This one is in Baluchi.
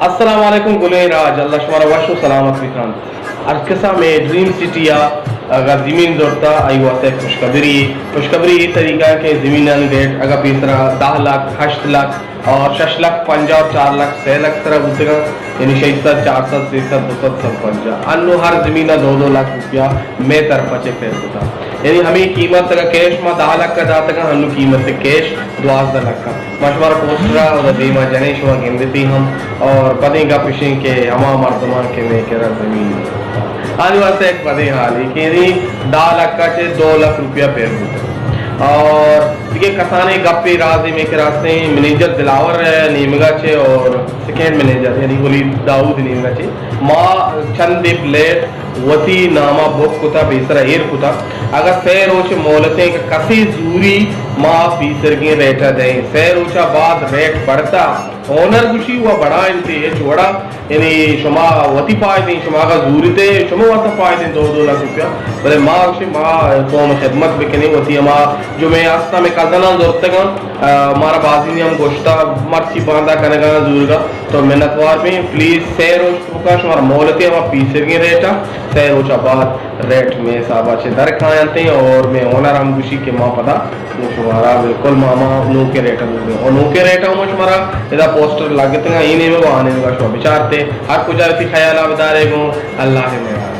السلام علیکم گلیں راج، اللہ شمارا وش و سلامت بکنت۔ ہر کسا مئے ڈریم سٹی ء اگاں زمین زرتا، آئی واسطہ یک خوشخبری، خوشخبری اے طریقہ کہ زمینانی ریٹ اگاں پیسرا دہ لکھ، ہشت لکھ اور شش لکھ پنجاہ اور چار لکھ، سے لکھ سرا بوتگاں، یعنی شش سد، چار سد، سے سد، دو سد، سد پنجاہ۔ انو ہر زمین ء دو دو لکھ روپیہ مئے طرف ء چہ پے کتا۔ یعنی ہمے قیمت اگاں کیش ما دہ لکھ ء داتگاں، انو قیمت کیش دوازدہ لکھ ء۔ ما شمارا پوسٹر ء اودا دیما جنیں، شما گندتی ہم اور بدیں گپ اشیں کہ ہما مردمان کہ مئے کرا زمین آنی واسطہ یک بدیں حالے کہ یعنی دہ لکھ ء چہ دو لکھ روپیہ پیر بوت۔ اور دگہ کسانیں گپے رازے مئے کرا استیں، منیجر دلاور ء نیمگا چہ اور سیکنڈ منیجر یعنی ولید داؤد نیمگا چہ ما چندے فلیٹ وتی ناما بک کتا، پیسرا ایر کتا۔ اگاں سے روچ مہلتیں کہ کسے زوری ما پیسرگیں ریٹا دئیں، سے روچا بعد ریٹ بڑھتا، اونر گوشی و بڑا انتے ہچ وڑا، یعنی شما وتی فائدہ ایں، شما اگاں زورتے شما واسطہ فائدہ ایں دو دو لکھ روپیہ، بلے ما گوشی ما قوم خدمت بکنیں، وتی ہما جو میں ہستا میں کزناں زورتگاں، آ، مارا بازی نے ہم گوشتا مرچی باندا کنگا زورگا، تو منتوار بیں، پلیز سے روچ توکا شمارا مہلتے ہما پیسرگیں ریٹا، سے روچا بعد ریٹ میں حسابا چہ در کاینتیں اور میں اونر ہم گوشی کہ ما پدا نوں شمارا بالکل ما ہما نوکیں ریٹا دیں۔ اور نوکیں ریٹا ہم شمارا ادا پوسٹر لگتگا، اے نیمگا و آ نیمگا شما بچارتے، ہر کجا وتی خیالا بدارے گوں، اللہ مہربان۔